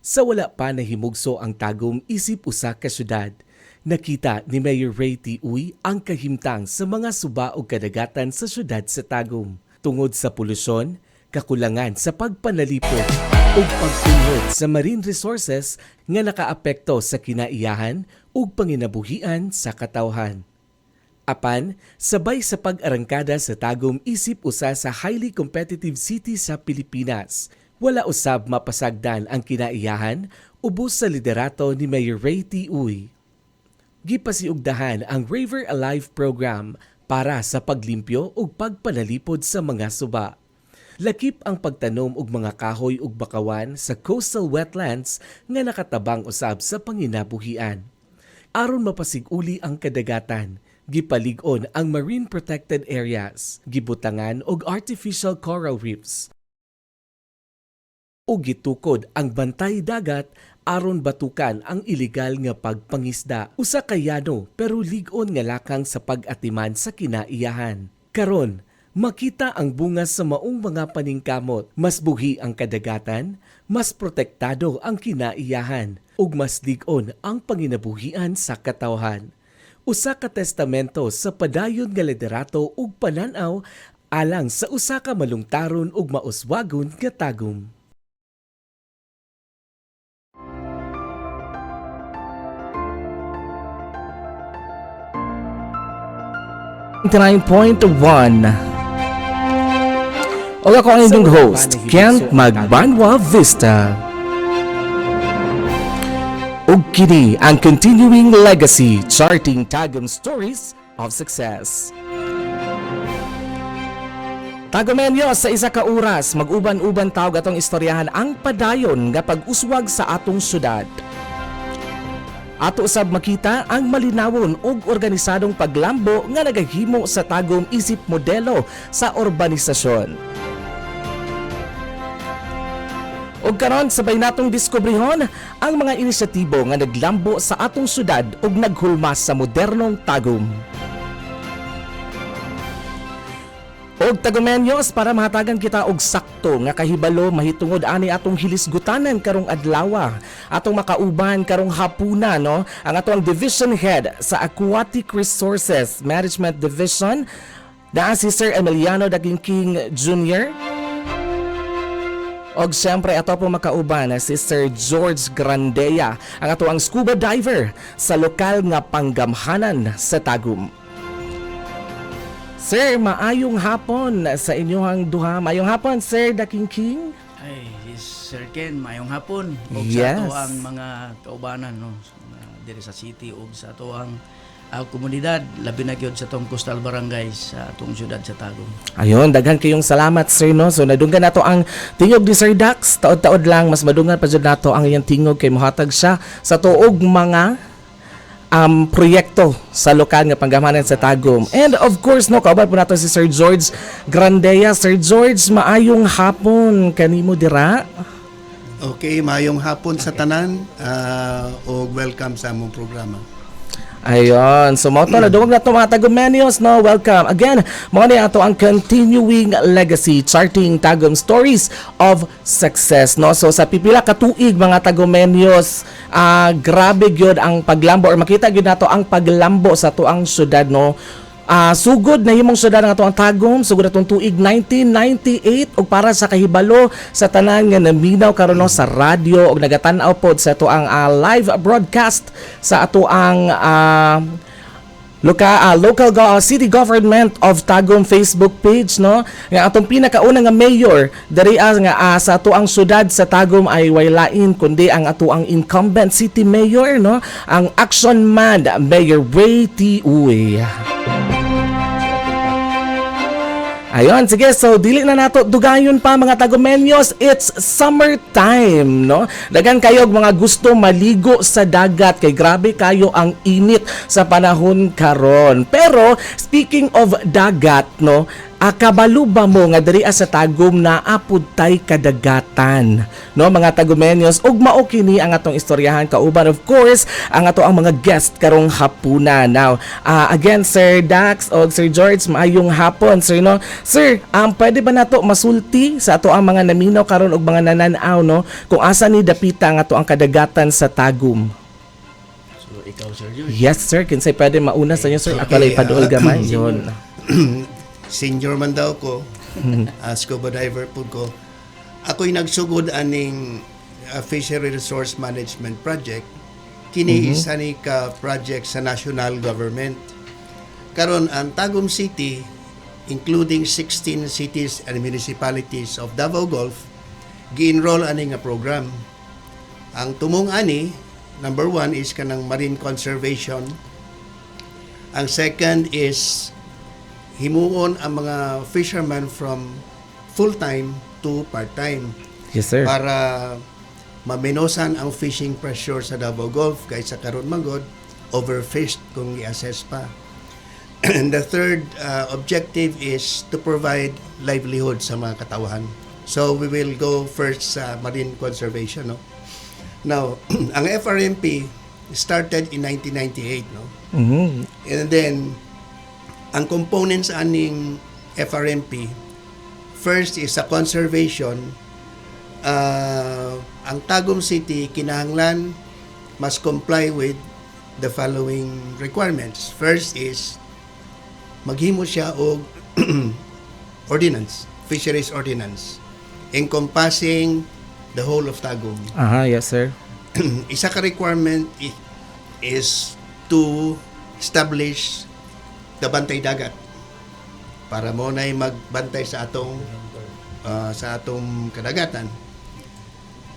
Sa wala pa nahimugso ang Tagum isip usa ka syudad, nakita ni Mayor Ray T. Uy ang kahimtang sa mga suba ug kadagatan sa syudad sa Tagum tungod sa polusyon, kakulangan sa pagpanalipod ug pagtunhod sa marine resources nga nakaapekto sa kinaiyahan ug panginabuhian sa katawhan. Apan, sabay sa pag-arangkada sa Tagum isip usa sa highly competitive city sa Pilipinas, wala usab mapasagdan ang kinaiyahan ubos sa liderato ni Mayor Ray T. Uy. Gipasiugdahan ang River Alive program para sa paglimpyo ug pagpanalipod sa mga suba. Lakip ang pagtanom og mga kahoy ug bakawan sa coastal wetlands nga nakatabang usab sa panginabuhian. Aron mapasiguli ang kadagatan, gipalig-on ang marine protected areas, gibutangan og artificial coral reefs, ug gitukod ang bantay dagat aron batukan ang ilegal nga pagpangisda. Usa ka yano pero lig-on nga lakang sa pag-atiman sa kinaiyahan. Karon, makita ang bunga sa maong mga paningkamot. Mas buhi ang kadagatan, mas protektado ang kinaiyahan, ug mas lig-on ang panginabuhian sa katawhan. Usa ka testamento sa padayon nga liderato ug panan-aw alang sa usa ka malungtaron ug mauswagon nga Tagum. 9.1. Og ako ang inyong host, Kent Magbanwa Vista. Ug kini ang continuing legacy, charting Tagum stories of success. Tagumenyo, sa 1 ka oras, mag-uban-uban tawag atong istoryahan ang padayon nga pag-uswag sa atong syudad. Ato usab makita ang malinawon ug organisadong paglambo nga nagahimo sa Tagum isip modelo sa urbanisasyon. Ug karon, sabay natong diskubrihon ang mga inisyatibo nga naglambo sa atong syudad ug naghulma sa modernong Tagum. Og Tagumenyos, para mahatagan kita og sakto nga kahibalo mahitungod ani atong hilisgutanan karong adlaw, atong makauban karong hapuna, no, ang atong division head sa Aquatic Resources Management Division na si Sir Emiliano Daging Jr. Og siyempre ato po makauban na si Sir George Grandea, ang ato ang scuba diver sa lokal nga panggamhanan sa Tagum. Sir, maayong hapon sa inyong duha. Maayong hapon, Sir Daking King. Ay, yes, Sir Ken, maayong hapon. Og sa ato ang mga kaubanan, no, sa mga diri sa city ug sa ato ang komunidad, labi na gyud sa atong coastal barangays sa atong syudad sa Tagum. Ayun, daghan kayong salamat, sir, no. So nadunggan nato ang tingog ni Sir Dax. Taod-taod lang mas madunggan pa jud nato ang iyang tingog kay mohatag siya sa tuog mga proyekto sa lokal nga panggamhanan sa Tagum. And of course, no, kauban po nato si Sir George Grandea. Sir George, maayong hapon kanimo dira. Okay, maayong hapon sa tanan ug welcome sa among programa. Ayon. So mao to, nadungog na to, mga Tagumenios, no. Welcome. Again, mao ni ato ang continuing legacy, charting Tagum stories of success, no. So sa pipila ka tuig, mga Tagumenios, grabe gyud ang paglambo or makita gyud nato ang paglambo sa atuang syudad, no. Sugod na himong syudad ang atuang Tagum sugod atong tuig 1998. Ug para sa kahibalo sa tanan nga naminaw karon, no, sa radyo ug nagatan-aw pod sa atuang live broadcast sa atuang local city government of Tagum Facebook page, no, nga atong pinakauna nga mayor diri nga sa atuang syudad sa Tagum ay way lain kundi ang atuang incumbent city mayor, no, ang action man, Mayor Ray T. Uy. Ayon, sige, so dili na nato dugayon pa, mga Tagumenyos, it's summertime, no? Daghan kayo og mga gusto maligo sa dagat kay grabe kayo ang init sa panahon karon. Pero speaking of dagat, no, Kabalo ba mo nga diri sa Tagum naa pud tay kadagatan, no, mga Tagumenyos? Ug mao kini ang atong istoryahan kauban, of course, ang ato ang mga guest karong hapuna. Now, again, Sir Dax o Sir George, maayong hapon, sir, no? Sir, pwede ba nato masulti sa ato ang mga naminaw karon og mga nananaw, no, kung asa ni dapita ang ato ang kadagatan sa Tagum? So ikaw, Sir George. Yes, sir. Kinsay pwede mauna sa inyo, sir? Ako lang ipaduol gamay. Yun. Senior man daw ko, scuba diver po ko. Ako'y nagsugod aning Fishery Resource Management Project. Kini isa ni ka project sa national government. Karon, ang Tagum City, including 16 cities and municipalities of Davao Gulf, gi-enroll ani nga program. Ang tumong ani, number one is kanang marine conservation. Ang second is himuon ang mga fishermen from full-time to part-time Yes, sir. Para mamenosan ang fishing pressure sa Davao Gulf, kay sa karon manggod overfished kung i-assess pa. And the third objective is to provide livelihood sa mga katawahan. So we will go first sa marine conservation, no? Now, ang FRMP started in 1998, no? And then ang components aning FRMP, first is sa conservation. Ang Tagum City kinahanglan must comply with the following requirements. First is maghimo siya og ordinance, fisheries ordinance, encompassing the whole of Tagum. Aha, yes, sir. Isa ka requirement is to establish the bantay dagat para mo na magbantay sa atong kadagatan.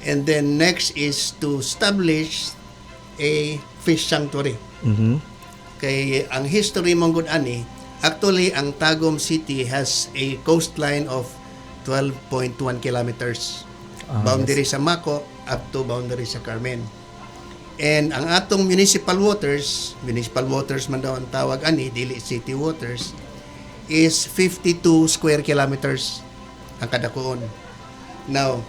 And then next is to establish a fish sanctuary. Kay ang history mong gud ani, actually ang Tagum City has a coastline of 12.1 kilometers. Boundary sa Maco up to boundary sa Carmen. And ang atong municipal waters man daw ang tawag ani, dili city waters, is 52 square kilometers ang kadakuon. Now,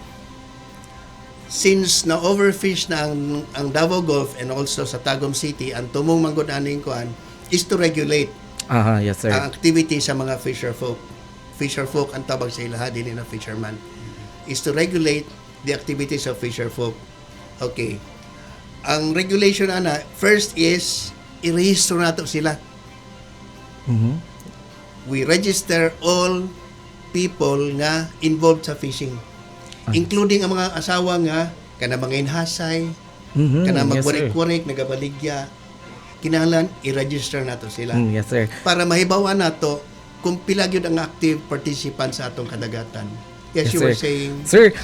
since na overfish na ang Davao Gulf and also sa Tagum City, ang tumong manggod aning kuan is to regulate Aha, yes, sir. Ang activity sa mga fisher folk. Fisher folk ang tawag sa ilaha, dili na fisherman. Is to regulate the activities of fisher folk. Okay. Ang regulation ana, first is i-register nato sila. We register all people nga involved sa fishing. Including ang mga asawa nga kana mga inhasay, kana Yes, sir. magwarik-warik, nagabaligya. Kinahanglan i-register nato sila Yes, sir. Para mahibaw-an nato kung pila gyud ang active participants sa atong kadagatan. Yes, you were Sir. saying. Sir,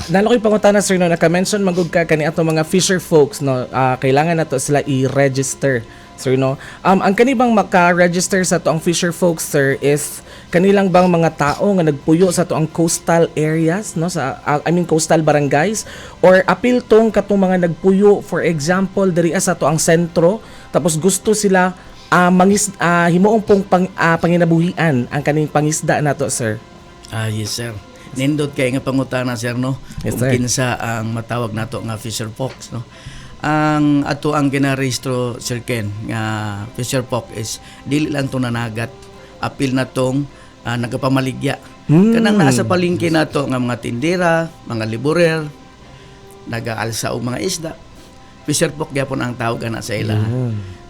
nalo ko'y pangutana, sir, no, naka-mention magug ka kani ato mga fisher folks, no, kailangan nato sila i-register, sir, no. Ang kanibang maka-register sa ato ang fisher folks, sir, is kanilang bang mga tao nga nagpuyo sa ato ang coastal areas, no, sa I mean coastal barangays, or apil tong katong mga nagpuyo, for example, diri sa ato ang sentro, tapos gusto sila mangis himuong pong panginabuhian ang kaning pangisda nato, sir? Ah, yes, sir. Nindot kay nga pangutana, sir, no. Yes, Kung sir. kinsa ang matawag nato nga fisher folks, no. Ang ato ang ginarehistro, Sir Ken, nga fisher folk is dili lang to nanagat, apil na tong nagapamaligya. Kanang naa sa palengke nato nga mga tindera, mga liborer, nagaalsa og mga isda. Fisher folk gyapon ang tawag ana sa ila.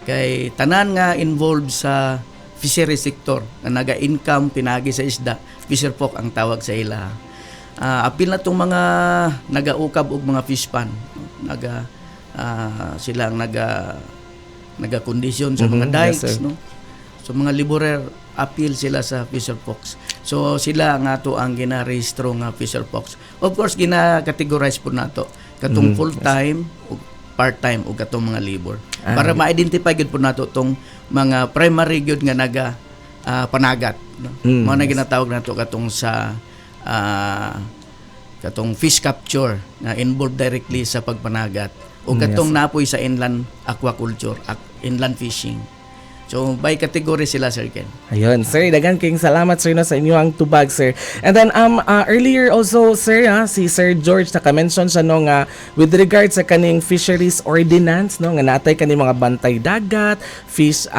Kay tanan nga involved sa fishery sector nga naga-income pinagi sa isda, fisher folk ang tawag sa ila. Apil na tong mga nagaukab og mga fish pond. Naga sila ang naga naga-kondisyon sa mga Yes, dikes, sir. No? So mga liborer, apil sila sa fisher folks. So sila nga to ang ginarehistro nga fisher folks. Of course, gina-categorize po nato katong full-time ug part-time ug katong mga labor. Para ma-identify gyud po nato tong mga primary gyud nga naga panagat, no? Mao na ginatawag nato katong sa katong fish capture nga involved directly sa pagpanagat o katong napoy sa inland aquaculture, inland fishing. So by category sila, Sir Ken. Ayun, sir, daghan kayong salamat, sir, no, sa inyo ang tubag, sir. And then earlier also, sir, si Sir George naka-mention siya, no, nga with regard sa kaning fisheries ordinance, no, nga natay kaning mga bantay dagat, fish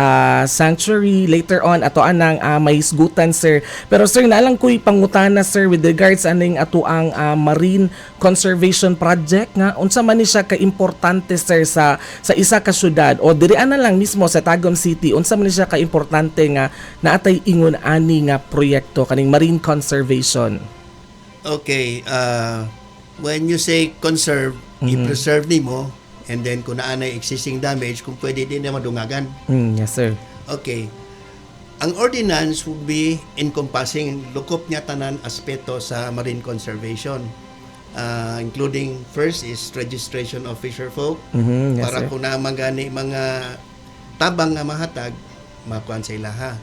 sanctuary later on ato anang may hisgutan, sir. Pero sir, naalang ko'y pangutana, sir, with regards aning ato ang marine conservation project nga unsa man ni siya kaimportante, sir, sa isa ka syudad o diri ana lang mismo sa Tagum City, unsa man ni siya kaimportante nga naatay ingon ani nga proyekto kaning marine conservation? Okay, when you say conserve, i-preserve nimo and then kung naa na existing damage, kung pwede din na madungagan. Yes, sir. Okay. Ang ordinance would be encompassing, lukop niya tanan aspeto sa marine conservation. Including first is registration of fisher folk Yes, para sir. kung naa man gani mga tabang nga mahatag, makuan sa ilaha.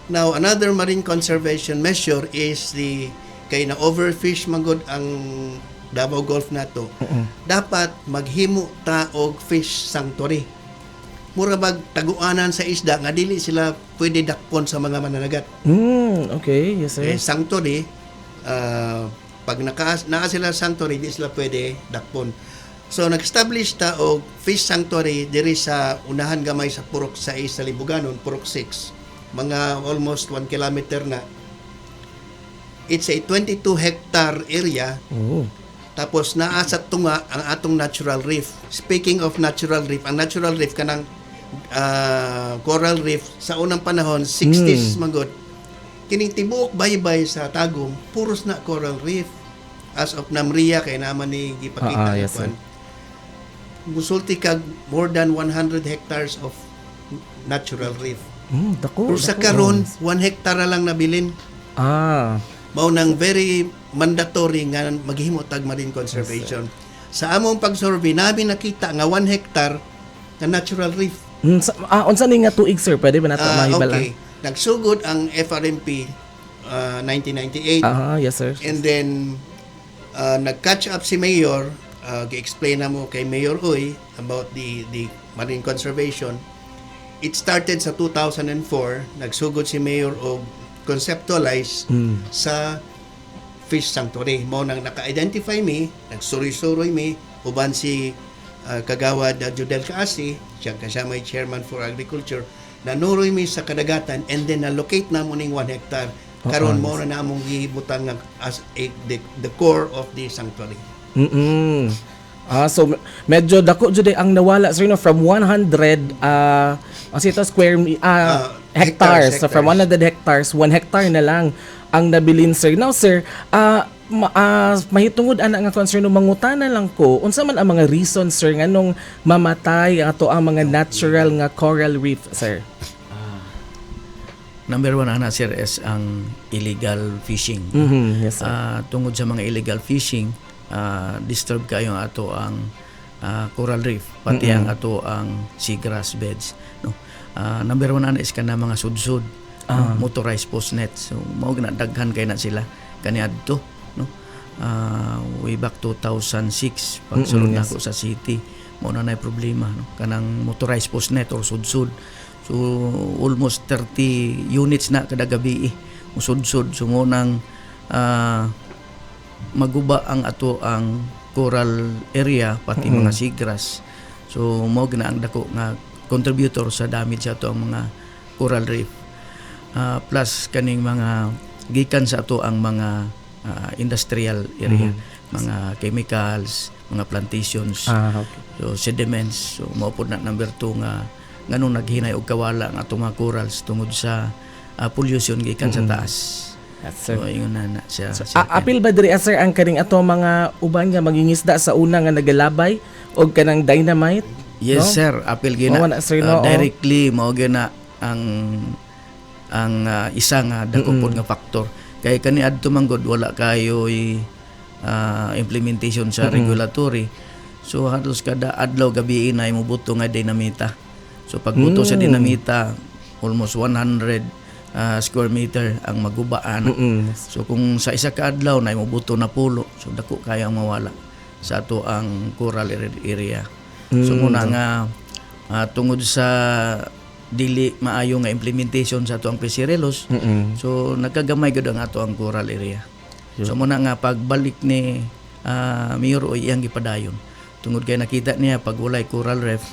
Now, another marine conservation measure is the kay na overfish magod ang Davao Gulf nato. Dapat maghimo ta og fish sanctuary. Mura bag taguanan sa isda nga dili sila pwede dakpon sa mga mananagat. Okay, yes, sir. Eh, sanctuary, pag naa sila sanctuary, di sila pwede dakpon. So nag-establish ta og fish sanctuary diri sa unahan gamay sa Purok 6 sa Libuganon, Purok 6. Mga almost 1 kilometer na. It's a 22 hectare area. Oh. Tapos naa sa tunga ang atong natural reef. Speaking of natural reef, ang natural reef kanang coral reef sa unang panahon 60s magod. Kining tibuok baybay sa Tagum, puros na coral reef. As of Namria kay naman ni gipakita Ah, yes, nga kuan. Musulti kag more than 100 hectares of natural reef. Dako. Pero sa dako. karon 1 hectare lang nabilin. Mao nang very mandatory nga maghimo tag marine conservation. Sa among pag-survey namin nakita nga 1 hectare nga natural reef. Unsa ni nga tuig, sir? Pwede ba nato mahibal-an? Okay. Nagsugod ang FRMP 1998. Yes, sir. And then nag-catch up si Mayor, gi-explain na mo kay Mayor Uy about the marine conservation. It started sa 2004, nagsugod si Mayor og conceptualize sa fish sanctuary. Mao nang naka-identify mi, nagsuroy-suroy mi uban si Kagawad Judel Kaasi, siya kasi may chairman for agriculture, nanuroy mi sa kadagatan and then na-locate na mo ning 1 hectare. Karon mo na namong gibutang nga as the core of the sanctuary. So medyo dako jud ang nawala, sir, no, from 100 ito square hectares. Hectares. So from 100 hectares, 1 hectare na lang ang nabilin, sir. Now, sir, mahitungod ana nga concern, no, mangutana lang ko unsa man ang mga reasons, sir, nganong mamatay ang ato ang mga natural nga coral reef, sir? Number one ana, sir, is ang illegal fishing. Yes, sir. Tungod sa mga illegal fishing, disturb kayo ang ato ang coral reef, pati ang ato ang seagrass beds, no. Number one ana is kana mga sudsud, no? Motorized post nets. So mao na daghan kay na sila kaniadto, no. Way back 2006 pagsulod nako sa city, mao na nay problema, no, kanang motorized post net or sudsud. So almost 30 units na kada gabi musudsud. So mo nang maguba ang ato ang coral area pati mga seagrass. So mao gina ang dako nga contributor sa damage sa ato ang mga coral reef. Plus kaning mga gikan sa ato ang mga industrial area, mga chemicals, mga plantations, so sediments. So mao pod na number 2 nga nganong naghinay og kawala ang atong mga corals tungod sa pollution gikan sa taas. Yes, sir. So ingon na na siya, Sir Ken. Apil ba diri, sir, ang kaning ato mga uban nga mangingisda sa una nga nagalabay og kanang dynamite? Yes, no? sir, apil gina. Mao na, sir, no? Directly mao gina ang isa nga dako pod nga factor. Kay kani adto man gud wala kayo implementation sa regulatory. So halos kada adlaw gabi na mubuto nga dinamita. So pagbuto sa dinamita, almost 100 square meter ang magubaan. So kung sa isa ka adlaw na mubuto na pulo, so dako kaya ang mawala sa ato ang coral area. So muna nga tungod sa dili maayo nga implementation sa ato ang fishery laws. So nagkagamay gyud ang ato ang coral area. So mao na nga pagbalik ni Mayor Uy, iyang gipadayon tungod kay nakita niya pag walay coral reef,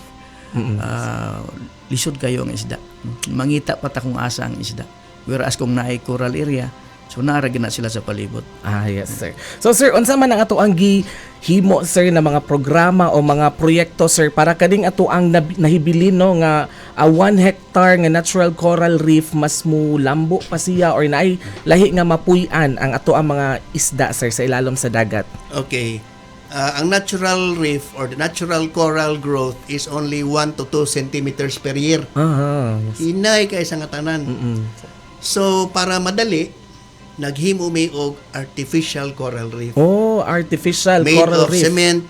lisod kayo ang isda. Mangita pa ta kung asa ang isda. Whereas kung naay coral area, so naa ra gyud na sila sa palibot. Ah, yes, sir. So, sir, unsa man ang ato ang gihimo, sir, na mga programa o mga proyekto, sir, para kaning ato ang nahibilin, no, nga 1 hectare nga natural coral reef mas mulambo pa siya or naay lahi nga mapuy-an ang ato ang mga isda, sir, sa ilalom sa dagat? Okay. Ang natural reef or the natural coral growth is only 1 to 2 centimeters per year. Hinay kay sa nga tanan. So para madali, naghimo mi og artificial coral reef. Oh, artificial Made coral of reef. cement.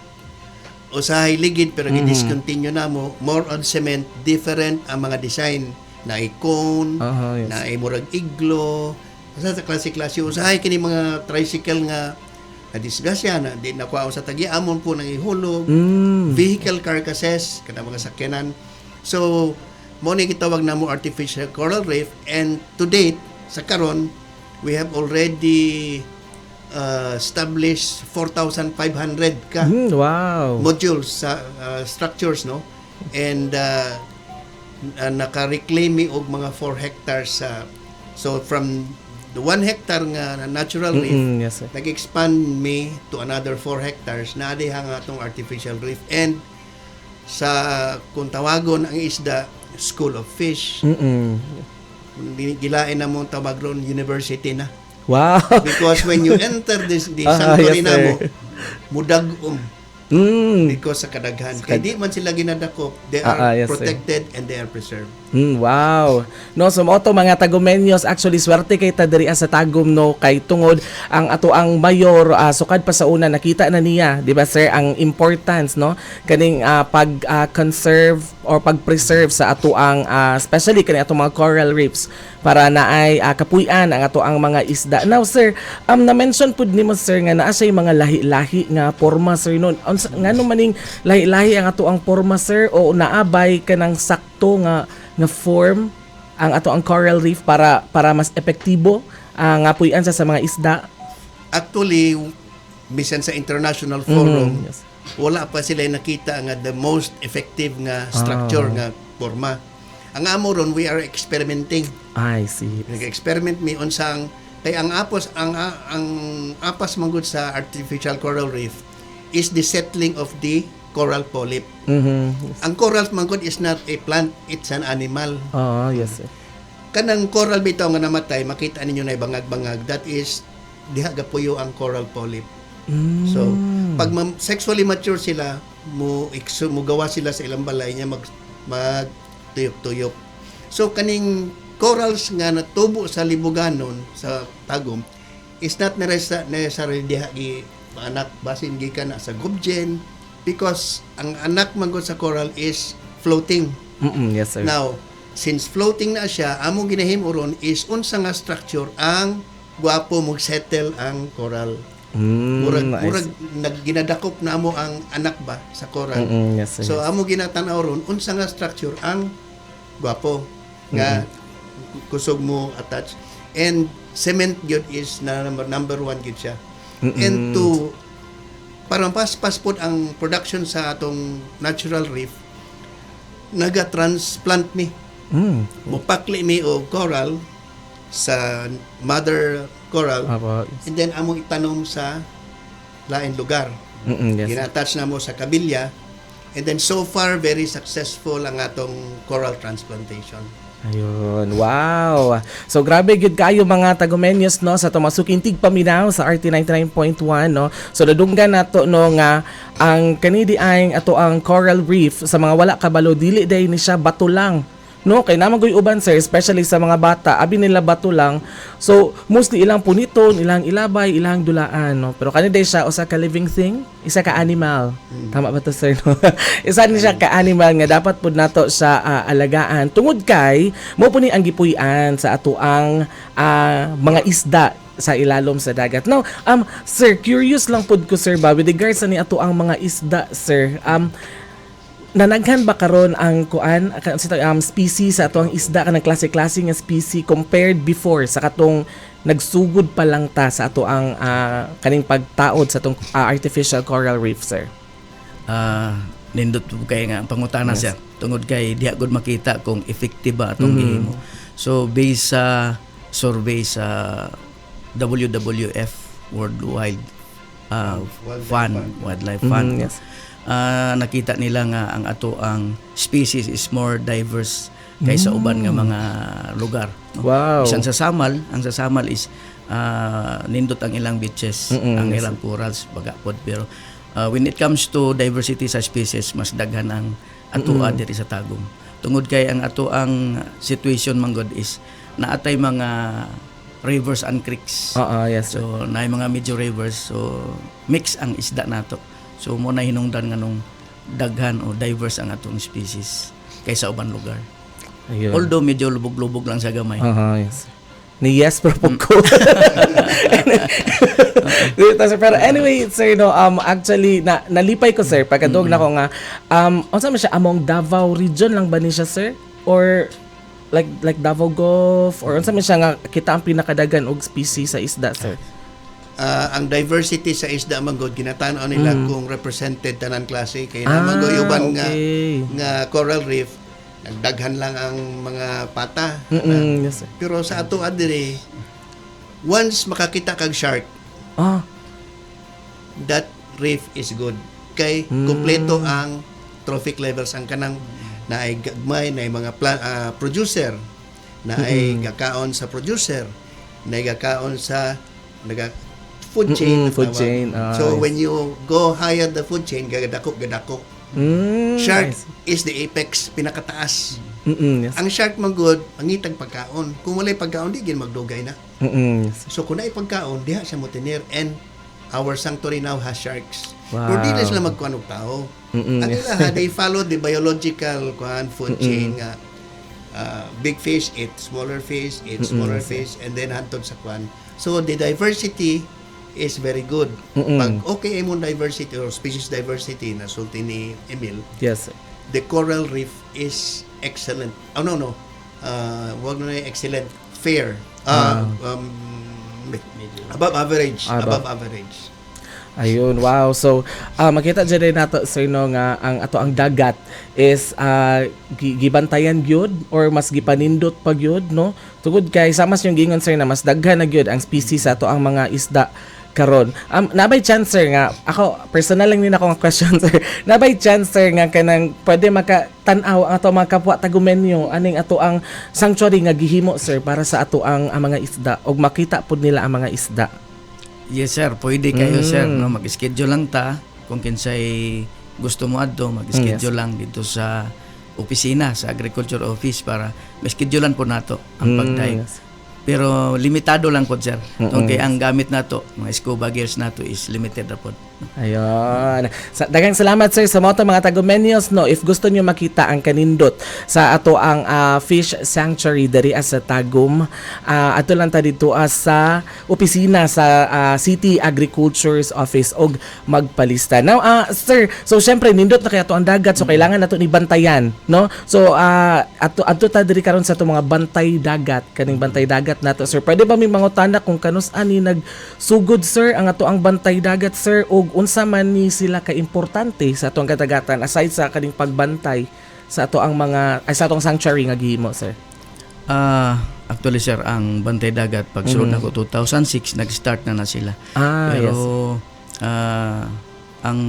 Usahay ligid pero gi-discontinue na mo. More on cement, different ang mga design. Na cone, na murag iglo. Basta sa klase-klase usahay kini mga tricycle nga na disgrasya na di nakuha sa tagi amon po nang ihulog. Vehicle carcasses kana mga sakyanan. So mo ni gitawag namo artificial coral reef, and to date sa karon we have already established 4,500 ka modules sa structures, no, and naka-reclaim mi og mga 4 hectares sa, so from the 1 hectare nga na natural reef, Yes, sir. nag-expand mi to another 4 hectares na diha nga atong artificial reef, and sa kung tawagon ang isda, school of fish. Kung gilain na mo tawag ron, university na because when you enter this the sanctuary namo, mudag-om because sa kadaghan kay di man sila ginadakop, they are Yes, sir. protected and they are preserved. Wow. No, so mao to, mga Tagumenyos, actually swerte kay ta diri sa Tagum, no, kay tungod ang ato ang mayor, sukad pa sa una nakita na niya, di ba, sir, ang importance, no, kaning pag conserve or pag-preserve sa ato ang especially kani atong mga coral reefs para naay kapuy-an ang ato ang mga isda. Now, sir, na-mention pud nimo, sir, nga naa siya mga lahi-lahi nga porma, sir, no. Unsa ngano maning lahi-lahi ang ato ang porma, sir, o naabay kanang sakto nga nga form ang ato ang coral reef para para mas epektibo ang nga puy-an sa mga isda? Actually, bisan sa international forum, wala pa sila nakita nga the most effective nga structure nga forma. Ang amo ron, we are experimenting. I see. Nag-experiment mi unsang kay ang apas manggod sa artificial coral reef is the settling of the coral polyp. Ang coral manggod is not a plant, it's an animal. Oh, yes, sir. Kanang coral bitaw nga namatay, makita ninyo na bangag-bangag, that is diha gapuyo ang coral polyp. So, pag sexually mature sila, mo gawa sila sa ilang balay niya, mag mag tuyok-tuyok. So kaning corals nga natubo sa libuganon sa Tagum is not necessarily diha gi anak, basin gikan na sa Gubgen because ang anak manggod sa coral is floating. Yes, sir. Now, since floating na siya, among ginahimo ron is unsa nga structure ang gwapo mo settle ang coral. Murag I murag see. nagginadakop na mo ang anak ba sa coral. Yes, sir. So amo ginatan-aw ron unsa nga structure ang gwapo nga kusog mo attach, and cement gyud is na number one gyud siya. And to para paspas pod ang production sa atong natural reef, naga-transplant mi. Mupakli mi og coral sa mother coral and then among itanom sa lain lugar. Gina-attach na mo sa kabilya and then so far very successful ang atong coral transplantation. Ayun, wow. So grabe gyud kayo, mga Tagumenyos, no, sa tumasuking tigpaminaw sa RT 99.1, no. So nadunggan nato, no, nga ang kanidi ay ato ang coral reef, sa mga wala kabalo, dili day ni siya bato lang. No, kay naa man goy uban, sir, especially sa mga bata, abi nila bato lang. So mostly ilang puniton, ilang ilabay, ilang dulaan, no. Pero kani day siya usa ka living thing, isa ka animal. Tama ba to, sir, no? Isa ni siya ka animal nga dapat pud nato siya alagaan tungod kay mo po ni ang gipuy-an sa atoang mga isda sa ilalom sa dagat. Now, sir, curious lang pud ko, sir, ba, with regards sa ni ato ang mga isda, sir. Nanaghan ba karon ang kuan sa species sa ato ang isda, kanang klase-klase nga species compared before sa katong nagsugod pa lang ta sa ato ang kaning pagtaod sa atong artificial coral reef, sir? Nindot po kay nga ang pangutana, sir, tungod kay diha gud makita kung effective ba atong gihimo. So based sa survey sa WWF, World Wild Fund, Wildlife Fund, nakita nila nga ang ato ang species is more diverse kaysa uban nga mga lugar, no? Bisan sa Samal, ang sa Samal is nindot ang ilang beaches, ang ilang corals baga pod, pero when it comes to diversity sa species, mas daghan ang atoa diri sa Tagum. Tungod kay ang ato ang situation manggod is naatay mga rivers and creeks. Oo, yes, sir. So naay mga major rivers, so mix ang isda nato. So mo na hinungdan nga nung daghan o diverse ang atong species kaysa uban lugar. Although medyo lubog-lubog lang sa gamay. Aha, yes. Ni yes pero po ko. Dito, sir. Pero anyway, sir, no, actually, na, nalipay ko, sir, pagkadog na ko nga, unsa man siya, among Davao region lang ba ni siya, sir? Or, like Davao Gulf? Or unsa man siya nga, kita ang pinakadagan og species sa isda, sir? Ang diversity sa isda manggod ginatan-aw nila kung represented tanan klase kay na manggod uban nga nga coral reef nagdaghan lang ang mga pata. Yes, sir. Pero sa ato adiri, once makakita kag shark, that reef is good kay kumpleto ang trophic levels, ang kanang naay gagmay, naay mga producer, naay gakaon sa producer, naay gakaon sa naga food chain ang Food tawag. Chain, So yes. when you go higher the food chain, gadako gadako. Shark is the apex, pinakataas. Ang shark man gud mangitag pagkaon. Kung walay pagkaon, di gid magdugay na. So kung naay pagkaon, diha siya motinir and our sanctuary now has sharks. Pero di na sila magkuan og tao. Ang ila, they follow the biological kuan food chain nga big fish eat smaller fish, eat smaller fish, and then hantod sa kuan. So the diversity is very good. Pag okay imong diversity or species diversity na sulti ni Emil, Yes, sir. The coral reef is excellent. Oh, no. Wag na na excellent. Fair. Above average. Above. Above average. Ayun, wow. So, makita dyan din nato, sir, no, nga ang ato ang dagat is gibantayan gyud or mas gipanindot pa gyud, no? Tungod kay sama sa yung giingon, sir, na mas daghan na gyud ang species sa ato ang mga isda karon. Nabay chance, sir, nga ako personal lang din ako nga question, sir. Nabay chance, sir, nga kanang pwede maka tan-aw ang ato mga kapwa Tagumenyo aning ato ang sanctuary nga gihimo, sir, para sa ato ang mga isda og makita pud nila ang mga isda? Yes sir, pwede kayo sir, no, mag-schedule lang ta kung kinsay gusto mo adto, mag-schedule lang dito sa opisina, sa agriculture office, para ma-schedulean po nato ang pag-dive. Pero limitado lang po, sir. Tungkol kay ang gamit nato, mga scuba gears nato is limited ra pod. Ayun. Daghang salamat, sir, sa mga mga Tagumenyos, no. If gusto niyo makita ang kanindot sa ato ang fish sanctuary diri sa Tagum, ato lang ta dito sa opisina sa City Agriculture's Office og magpalista. Now, sir, so syempre nindot na kaya to ang dagat, so kailangan nato ni bantayan, no? So ato adto ta diri karon sa ato mga bantay dagat, kaning bantay dagat nato, sir. Pwede ba may mangutana kung kanus ani nagsugod, sir, ang ato ang bantay dagat, sir, ug unsa man ni sila ka-importante sa atong kadagatan aside sa kaning pagbantay sa ato ang mga ay sa atong sanctuary nga gihimo, sir? Actually sir, ang Bantay Dagat pagsulod nako 2006 nag-start na na sila. Pero ang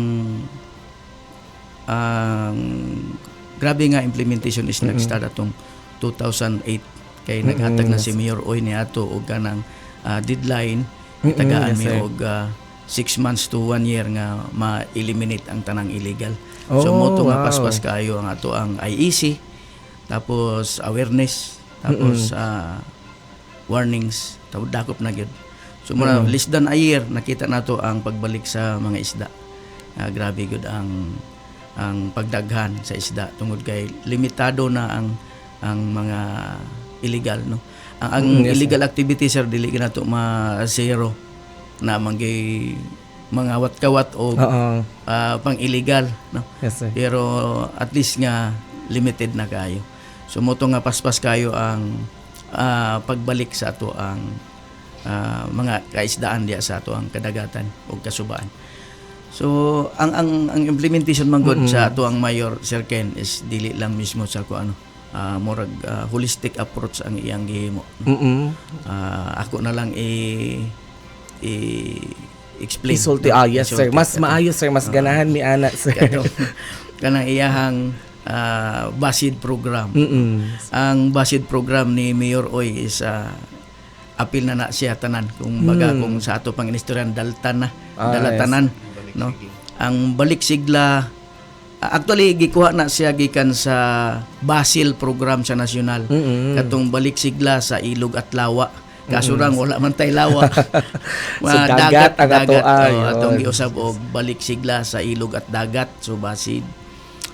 grabe nga implementation is nag-start atong 2008 kay naghatag na si Mayor Uy ni ato og kanang deadline, itagaan mi og 6 months to 1 year nga ma-eliminate ang tanang illegal. So mo to nga paspas kaayo ang ato ang IEC, tapos awareness, tapos warnings, tapos dakop na gyud. So muna less than a year nakita nato ang pagbalik sa mga isda. Grabe gyud ang pagdaghan sa isda tungod kay limitado na ang mga illegal, no. Ang illegal activity, sir, dili gyud nato ma zero na manggay. mga wat-kawat o pang illegal, no? Yes, sir. Pero at least nga limited na kayo. So mao to nga paspas kayo ang pagbalik sa ato ang mga kaisdaan diya sa ato ang kadagatan o kasubaan. So ang implementation man gud sa ato ang mayor, Sir Ken, is dili lang mismo sa ko ano, murag holistic approach ang iyang gihimo. Ako na lang i explain. Isulti. Ah, yes, sir. Isulti. Mas maayo, sir, mas ganahan mi ana, sir. Kanang iyahang BASID program. Ang BASID program ni Mayor Uy is apil na na siya tanan. Kung baga kung sa ato pang inistoryan, daltan na, dala tanan, no? Ang Balik Sigla, actually gikuha na siya gikan sa BASIL program sa nasyonal. Katong Balik Sigla sa Ilog at Lawa. Kaso lang wala man tay lawa. So, dagat ang ato, oh, yun. Atong giusab og Balik Sigla sa Ilog at Dagat, so BASID.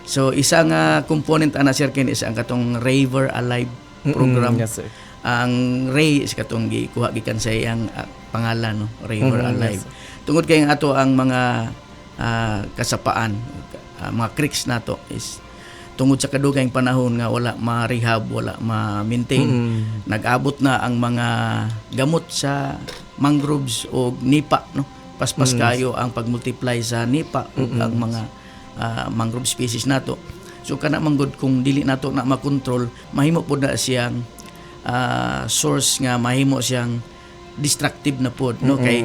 So isa nga component ana, Sir Ken, is ang katong River Alive program. Yes, sir. Ang Ray is katong gikuha gikan sa iyang pangalan, no, River Alive. Tungod kay ang ato ang mga kasapaan, mga creeks nato is tungod sa kadugayng panahon nga wala ma-rehab, wala ma-maintain, nag-abot na ang mga gamot sa mangroves o nipa, no? Paspas kayo ang pag-multiply sa nipa ug ang mga mangrove species nato. So kana manggod kung dili nato na makontrol, mahimo pod na siyang source nga mahimo siyang destructive na pod, no, kay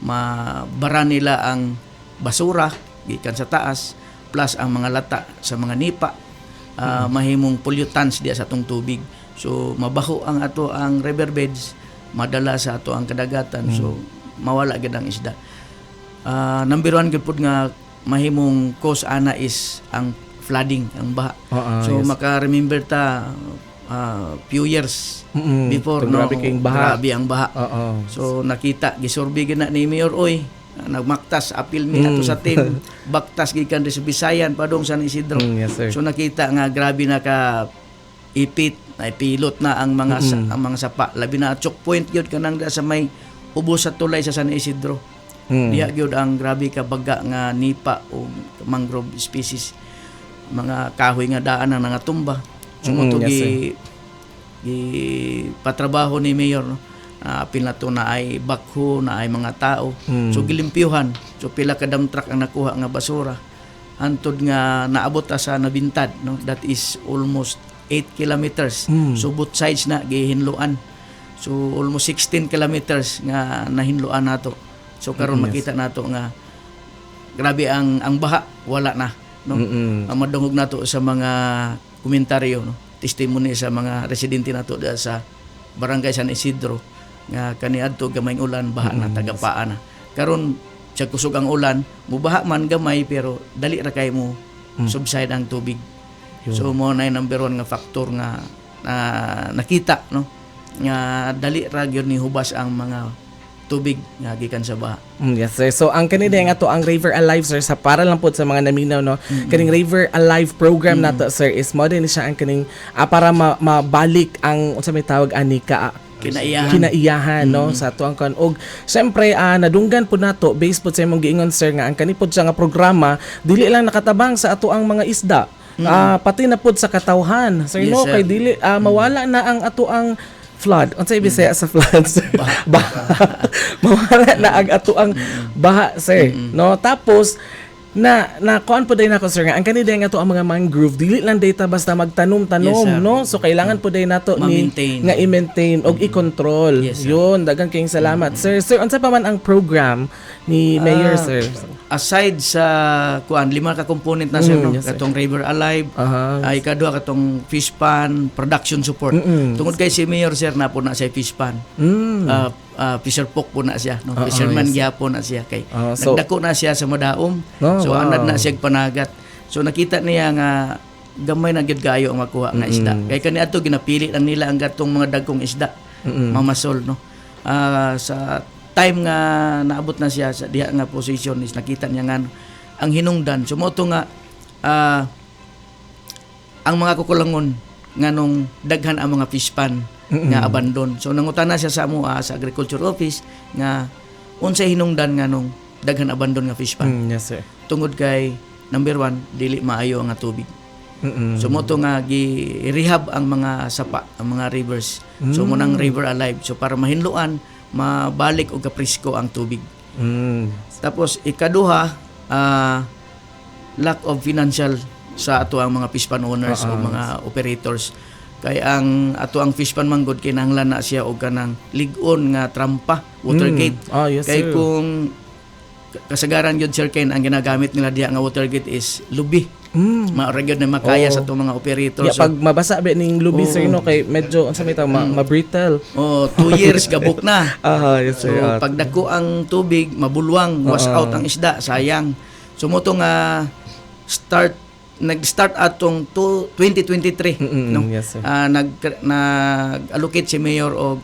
mabara nila ang basura gikan sa taas plus ang mga lata sa mga nipa, mahimong pollutants diya sa atong tubig. So mabaho ang ato ang riverbeds, madala sa ato ang kadagatan, so mawala gid ang isda. Number one gid pud nga mahimong cause ana is ang flooding, ang baha. So maka-remember ta few years before, no? Grabe kayong baha. Grabe ang baha. So nakita, gisurvey gid na ni Mayor Uy, nagmaktas apil mi ato sa team, baktas gikan di sa Bisayan padung San Isidro. Yes, sir. So nakita nga grabe na ka ipit, ay pilot na ang mga ang mga sapa, labi na choke point gyud kanang da sa may ubos sa tulay sa San Isidro. Diha gyud ang grabe ka baga nga nipa o mangrove species, mga kahoy nga daan na nangatumba. So mo to gi gi patrabaho ni Mayor, no? Apil na to na ay backhoe na ay mga tao. So gilimpyuhan. So pila ka dump truck ang nakuha nga basura. Hantod nga naabot ta sa nabintad, no? That is almost 8 kilometers. So both sides na gihinluan. So almost 16 kilometers nga nahinluan nato. So karon makita nato nga grabe ang baha, wala na, no? Ang madungog nato sa mga komentaryo, no, testimony sa mga residente nato diha sa Barangay San Isidro nga kaniadto gamayng ulan, baha na, tagapaa na. Karon sa kusog ang ulan, mubaha man gamay pero dali ra kay mo subside ang tubig. So mo na yung number one nga factor nga na nakita, no, nga dali ra gyud ni hubas ang mga tubig nga gikan sa baha. Yes, sir. So ang kanina nga to ang River Alive, sir, sa para lang po sa mga naminaw, no. Kaning River Alive program nato, sir, is mo din siya ang kaning para mabalik ang unsa may tawag ani ka kinaiyahan. Kinaiyahan, no, sa ato ang kan og syempre nadunggan po nato based po sa imong giingon, sir, nga ang kani pod siya nga programa dili lang nakatabang sa ato ang mga isda, pati na pod sa katawhan, sir, Yes, no, sir. kay dili mawala na ang ato ang flood, unsay Bisaya sa flood, sir? Baha. Mawala na ang ato ang baha, sir, no? Tapos na na kuan po day nako, sir, nga ang kani day nga to ang mga mangrove, dili lang data basta magtanom-tanom, Yes, sir. no? So kailangan po day nato ni Ma-maintain. nga i-maintain og i-control. Yes, sir. Yun, daghang kayong salamat. Sir, sir, unsa pa man ang program ni Mayor, sir? Aside sa kuan, lima ka component na, sir, no? Yes, sir. Katong River Alive, ay kadua katong fish pond production support. Tungod kay si Mayor, sir, na po na siya fish pond. Fisher folk po na siya, no? Fisherman gyapon na siya kay nagdako na siya sa Madaom. Oh, So anad na siya panagat. So nakita niya nga gamay na gyud kayo ang makuha nga isda. Kay kaniadto ginapili lang nila ang gatong mga dagkong isda. Mamasol, no. Sa time nga naabot na siya sa diha nga position is nakita niya nga ang hinungdan. So mao to nga ang mga kukulangon nganong daghan ang mga fish pond nga abandon. So nangutana siya sa amoa sa agriculture office nga unsay hinungdan nganong Daghan abandon nga fish pond. Yes, sir. Tungod kay number one, dili maayo ang tubig. So mo to nga gi-rehab ang mga sapa, ang mga rivers. So mo nang River Alive. So para mahinloan, mabalik og kapresko ang tubig. Tapos ikaduha, lack of financial sa ato ang mga fish pond owners o mga operators. Kay ang ato ang fish pond manggod, kinahanglan na siya og kanang lig-on nga trampa, water gate. Ah, yes, Kay sir. kung kasagaran gyud, Sir Ken, ang ginagamit nila diha nga water gate is lubi. Maura gyud na makaya sa atong mga operators. Yeah, pag mabasa ba ning lubi, sir, no, kay medyo unsa may tawag, ma-brittle. Oh, 2 years gabok na. Ah, yes, So sir. Pag dako ang tubig, mabulwang, wash out ang isda, sayang. So mo to nga start nag-start atong 2023, no? Yes, sir. Nag-allocate si Mayor og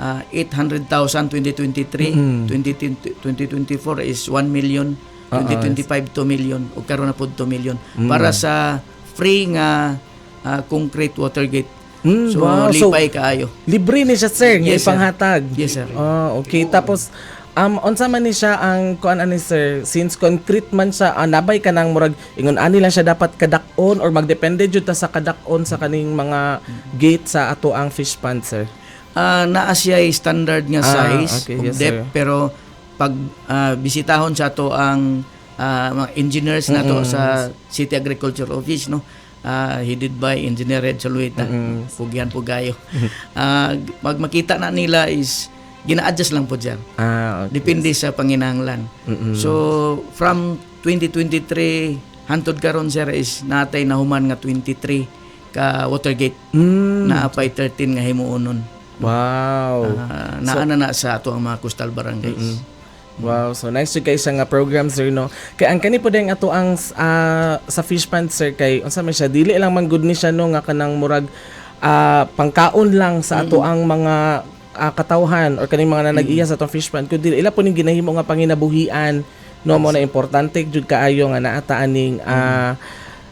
800,000 2023, 2020, 2024 is 1 million, 2025 2 million ug karon na pod 2 million para sa free nga concrete water gate. So So, lipay kaayo. Libre ni siya, sir, nga Yes, sir. ipanghatag. Yes, sir. Oh, okay. Tapos unsa man ni siya ang kuan ani, sir, since concrete man siya, nabay ka nang murag ingon ani lang siya dapat kadak-on or magdepende jud ta sa kadak-on sa kaning mga gate sa ato ang fish pond, sir? Naa siya standard nga size ug depth, sir. pero pag bisitahon sa ato ang mga engineers nato sa City Agriculture Office, no, headed by Engineer Red Saluita, pugyan pugayo, pag makita na nila is gina-adjust lang po dyan. Depende sa panginahanglan. So from 2023 hantod karon, sir, is natay nahuman nga 23 ka watergate. Naa pay 13 nga himuonon. Naa na na sa ato ang mga coastal barangays. Wow, so nice jud kay siya nga program, sir, no. Kay ang kani po din ato ang sa fish pond, sir, kay unsa man siya, dili lang man gud ni siya, no, nga kanang murag pangkaon lang sa ato ang mga katawhan or kaning mga nanag-iya sa atong fish pond, kundi ila po ning ginahimo nga panginabuhian, no. Mo na importante jud kaayo nga naata aning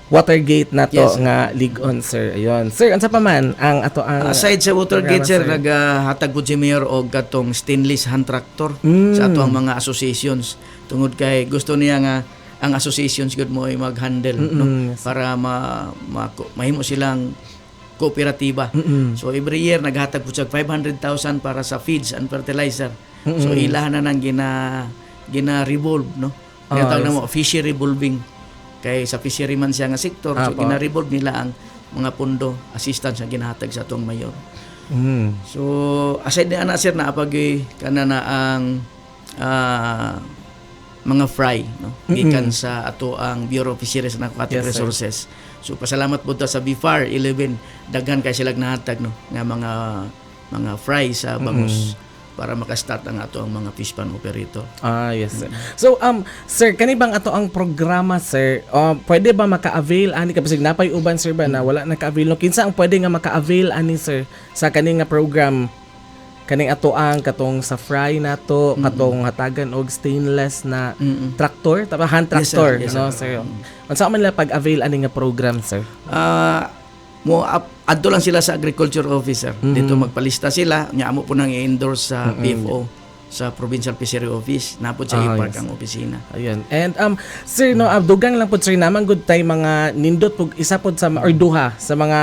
watergate na to nga lig-on, sir. Ayun. Sir, unsa pa man ang ato ang Aside sa watergate, programa, sir, naghatag po si Mayor og katong stainless hand tractor sa ato ang mga associations tungod kay gusto niya nga ang associations gud mo ay mag-handle, no, para ma mahimo silang kooperatiba. So every year naghatag po siya 500,000 para sa feeds and fertilizer. So ilahan na nang gina gina revolve, no. Tinatawag na mo fishery revolving. Kay sa fishery man siya nga sektor, so gina-revolve nila ang mga pundo, assistance na ginahatag sa atong mayor. So aside ni ana, sir, naa pag kana na ang mga fry, no, gikan sa ato ang Bureau of Fisheries and Aquatic Yes, sir. Resources. So pasalamat po ta sa BFAR 11, daghan kay sila nahatag, no, nga mga fry sa bangus para makastart ang ato ang mga fish pond operator. Ah, yes, sir. So, sir, kani bang ato ang programa, sir? Pwede ba maka-avail ani ka bisag napay uban, sir, ba na wala naka-avail, no? Kinsa ang pwede nga maka-avail ani, sir, sa kani nga program? Kaning ato ang katong sa fry nato, katong hatagan og stainless na tractor, tama, hand Yes, sir. tractor, Yes, no, sir? Unsa man nila pag-avail ani nga program, sir? Mo up, adto lang sila sa agriculture officer. Dito magpalista sila, nya amo po nang i-endorse sa PFO, sa Provincial Fishery Office. Napod sa E-Park ang opisina. Ayun. And sir, no, dugang lang pod, sir, naman gud tay mga nindot pug isa pod sa or duha sa mga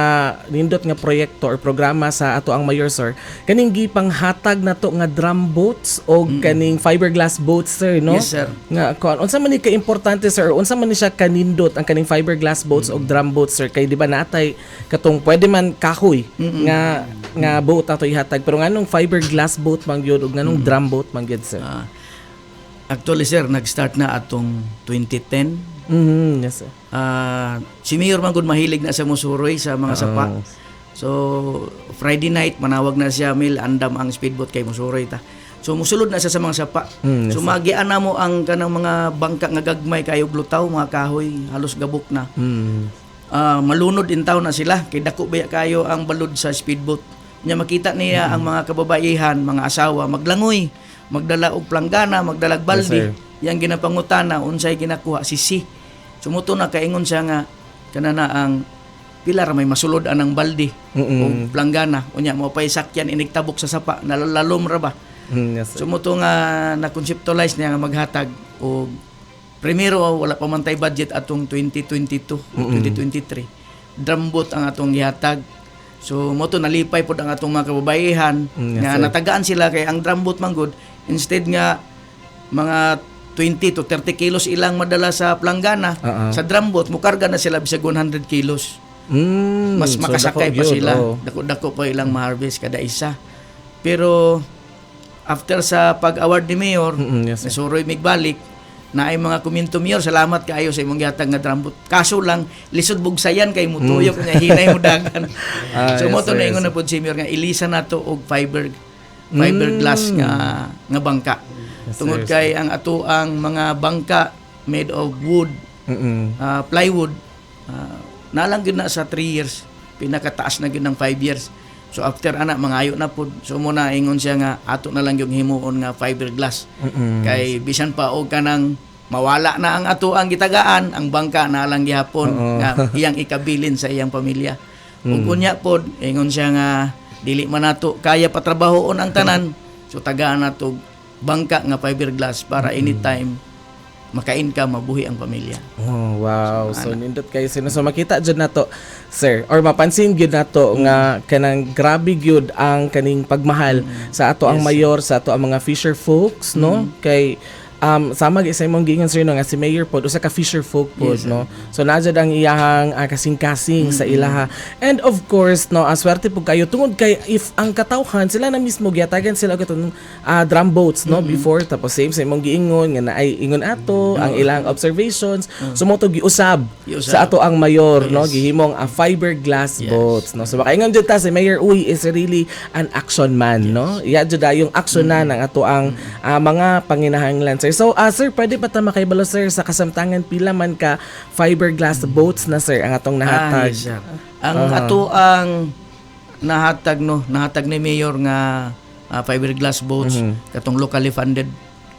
nindot nga proyekto or programa sa ato ang mayor, sir. Kaning gipanghatag nato nga drum boats o kaning fiberglass boats, sir, no? Yes, sir. Nga kuan, unsa man ni ka-importante, sir, or unsa man ni siya kanindot ang kaning fiberglass boats o drum boats, sir, kay di ba natay katong pwede man kahoy nga nga boat ato ihatag, pero nganong fiberglass boat man gyud ug nganong drum boat man gyud, sir? Actually, sir, nag-start na atong 2010. Yes, sir. Si Mayor man gud mahilig na sa musuroy sa mga sapa. So Friday night manawag na siya, "Mil, andam ang speedboat kay musuroy ta." So musulod na siya sa mga sapa. So magian na mo ang kanang mga bangka nga gagmay kayo glutaw, mga kahoy, halos gabok na. Malunod in town na sila kay dako baya kayo ang balod sa speedboat. Nya makita niya ang mga kababaihan, mga asawa maglangoy, magdala og planggana, magdalag balde. Sir. Yang ginapangutana unsay ginakuha, sisi. Sumuto na kaingon siya nga kana na ang pila ra may masulod anang balde o planggana, unya mo pay sakyan inigtabok sa sapa, nalalalom ra ba. Yes, sir. Sumuto nga na-conceptualize niya nga maghatag O primero, wala pa man tay budget atong 2022, 2023. Drum boat ang atong gihatag. So mo to nalipay pod ang atong mga kababayehan nga sir. natagaan sila kay ang drum boat man gud, instead nga mga 20 to 30 kilos ilang madala sa planggana, sa drum boat mukarga na sila bisag 100 kilos. Mas So makasakay dako pa yun, sila. oh. Dako-dako pa ilang ma-harvest kada isa. Pero after sa pag-award ni Mayor, Yes, sir. nasuroy migbalik, na ay mga komento, "Mayor, salamat kaayo sa imong gihatag nga drum boat. Kaso lang, lisod bugsayan kay mutuyok nga hinay mo dagan." Ah, So yes, mo to sir, naingon yes. na pod si Mayor nga ilisa nato og fiberglass nga nga bangka. Tungod kay ang ato ang mga bangka made of wood, plywood, nalang gyud na sa 3 years, pinakataas na gyud ng 5 years. So after ana mangayo na pud. So mo na ingon siya nga ato na lang yung himuon nga fiberglass. Kay bisan pa og kanang mawala na ang ato ang gitagaan, ang bangka na lang gihapon nga iyang ikabilin sa iyang pamilya. Ug unya pod ingon siya nga dili man nato kaya patrabahoon ang tanan. So tagaan nato bangka nga fiberglass para anytime makain ka, mabuhi ang pamilya. Oh, wow. So, nindot kayo sino. So, makita dyan nato, sir, or mapansin gyud nato nga kanang grabe gyud ang kaning pagmahal sa ato ang mayor, sa ato ang mga fisher folks, no? Kay sama gyud sa imong giingon, sir, no, nga si mayor pod usa ka fisher folk pod, no? So naa jud ang iyahang kasing-kasing sa ilaha. And of course, no, ang swerte pud kayo tungod kay if ang katawhan sila na mismo gihatagan sila og katong drum boats, no, before. Tapos same sa imong giingon nga naay ingon ato ang ilang observations, so mo to giusab Giusab. sa ato ang mayor, no, gihimong a fiberglass boats, no? So makaingon jud ta, si Mayor Uy is really an action man, no? Iya jud yung action na ng ato ang mga panginahanglan, sir. So sir, pwede pa ta makaibalo, sir, sa kasamtangan pila man ka fiberglass boats na, sir, ang atong nahatag? Ah, yes, sir. Ang ato ang nahatag, no, nahatag ni Mayor nga fiberglass boats katong locally funded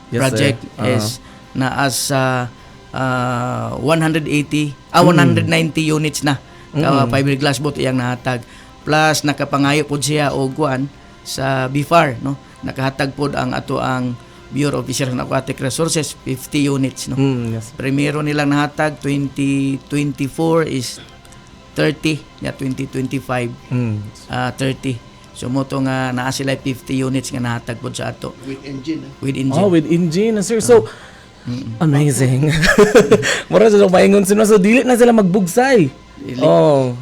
project Sir. is naa sa 180, 190 units na ka fiberglass boat iyang nahatag. Plus nakapangayo pod siya og kuan sa BFAR, no? Nakahatag pod ang ato ang Bureau of Fisheries and Aquatic Resources 50 units, no? Yes. Primero nilang nahatag 2024 is 30 ya, 2025 30. So mo to nga naa sila 50 units nga nahatag pod sa ato With engine, ah. with engine. Oh, with engine, sir. So, amazing. Mura sa maingon sila. So, dili na sila magbugsay. Oh.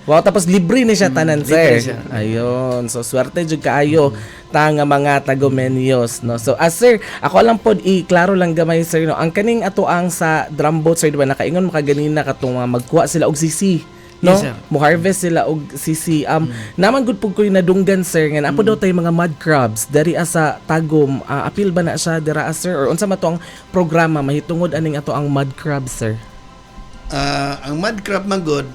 Wow, tapos libre ni siya tanan, Libre sir. siya. Ayun. So, swerte jud kaayo ta nga mga tagomenyos, no? So, sir, ako lang pod i-klaro lang gamay, sir, no? Ang kaning ato ang sa drum boat, sir, di ba nakaingon mo kaganina katong mga magkuha sila og sisi, no? Yes, sir. Mo harvest sila og sisi. Naman gud pud ko'y nadunggan, sir, nga naa po daw tay mga mud crabs diri sa Tagum. Ah, apil ba na siya dira, sir, or unsa man to ang programa mahitungod aning ato ang mud crabs, sir? Ah, ang mud crab man gud,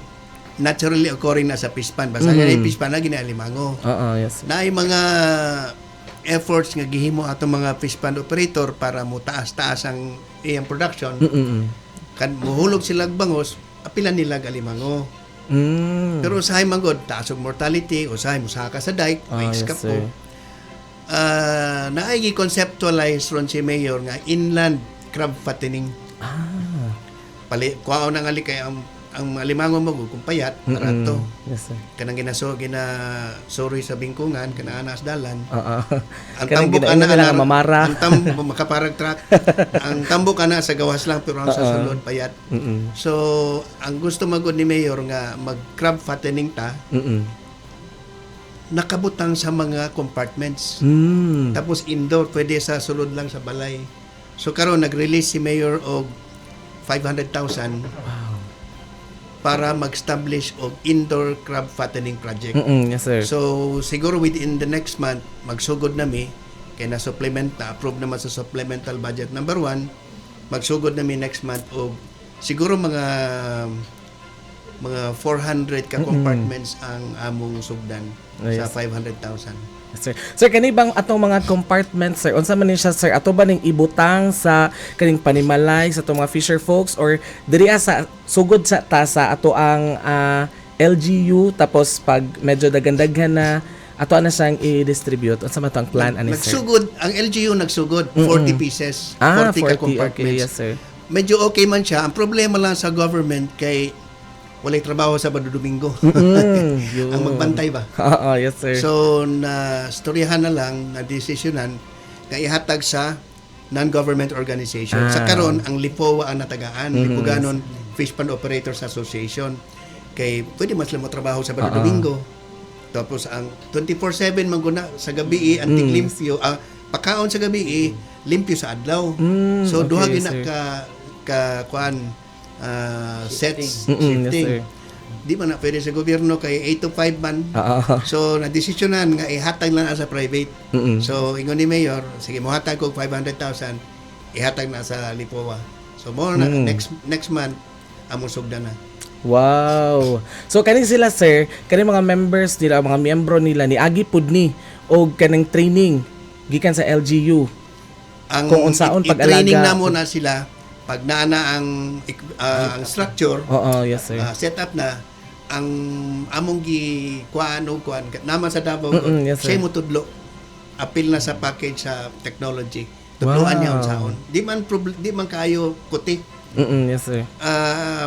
naturally occurring na sa fish pond. Basta mm. Fish pond na ginaalimango. Oo, yes. Na ay mga efforts nga gihimo atong mga fish pond operator para mo taas-taas ang iyang production. Kan muhulog sila og bangos, apilan nila og alimango. Pero usahay man gud, taas og mortality, usahay musaka sa dike, Ah, may yes, escape sir. po. Naay gi-conceptualize ron si Mayor nga inland crab fattening. Pali kuhaon ang ali kay ang alimango mo gud kung payat barato. Yes, sir. Kanang ginaso ginasuri sa bingkungan kanang anas dalan. Ang Kanang tambok ginaingon ana nila nga mamara. Ang tambok makaparag truck. Ang tambok ana sa gawas lang pero ang sa sulod payat. So ang gusto magud ni Mayor nga mag crab fattening ta nakabutang sa mga compartments. Tapos indoor, pwede sa sulod lang sa balay. So karon nag-release si Mayor og 500,000 para mag-establish og indoor crab fattening project. Yes, sir. So siguro within the next month magsugod na mi kay na supplement na approve naman sa supplemental budget number 1, magsugod na mi next month og siguro mga 400 ka compartments ang among sugdan sa 500,000. Yes, sir. Sir, kani bang atong mga compartments, sir? Unsa man ni siya, sir? Ato ba ning ibutang sa kaning panimalay sa atong mga fisher folks or diri sa sugod sa ta sa ato ang LGU, tapos pag medyo daghan-daghan na Ato na siyang i-distribute? Unsa man to ang plan ani, sir? Nagsugod, ang LGU nagsugod, 40 pieces, Ah, 40 ka 40, okay, compartments. yes, sir. Medyo okay man siya. Ang problema lang sa government kay walay trabaho sa Sabado, Domingo. Yun. Ang magbantay ba? Oo, yes, sir. So na storyahan na lang na desisyonan nga ihatag sa non-government organization. Sa karon ang LIPOA ang natagaan, Lipuganon Fish Pond Operators Association. Kay pwede man sila mo trabaho sa Sabado, Domingo. Tapos ang 24/7 man guna sa gabi anti-limpyo, pakaon sa gabi, limpyo sa adlaw. So duha gyud na sir. ka ka kuan sets Yes, shifting. sir. Di man na pwede sa gobyerno kay 8 to 5 man. So nadesisyonan nga ihatag lang na sa private. So ingon ni mayor, sige, mohatag og 500,000, ihatag na sa Lipoa. So mo na next next month among sugdan na. Wow. So kani sila, sir, kani mga members nila, mga miyembro nila ni agi pud ni og kanang training gikan sa LGU. Ang Kung unsaon pag-alaga. I-training namo na sila pag naa na ang structure, Oo, yes, sir. Set up na ang among gi kuan og kuan naman sa Davao, Yes, sir. siya motudlo, apil na sa package sa technology, tudloan niya unsaon. Di man kayo kuti. Yes, sir.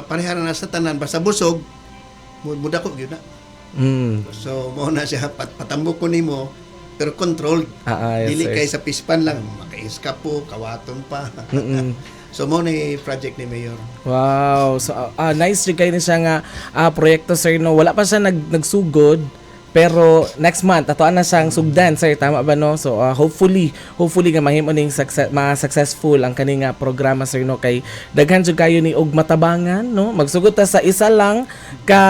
Pareha na sa tanan, basta busog mudako gyud na. So mo na siya patambok ko nimo pero controlled. Yes, Dili sir. kay sa pispan lang maka-escape, kawaton pa. So mo na project ni mayor. Wow. So nice jud kayo ni siya nga proyekto, sir, no. Wala pa siya nagsugod pero next month atoan na siyang sugdan, sir, tama ba, no? So hopefully hopefully nga mahimo ning success, ma-successful ang kani nga programa, sir, no, kay daghan jud kayo ni og matabangan, no. Magsugod ta sa isa lang ka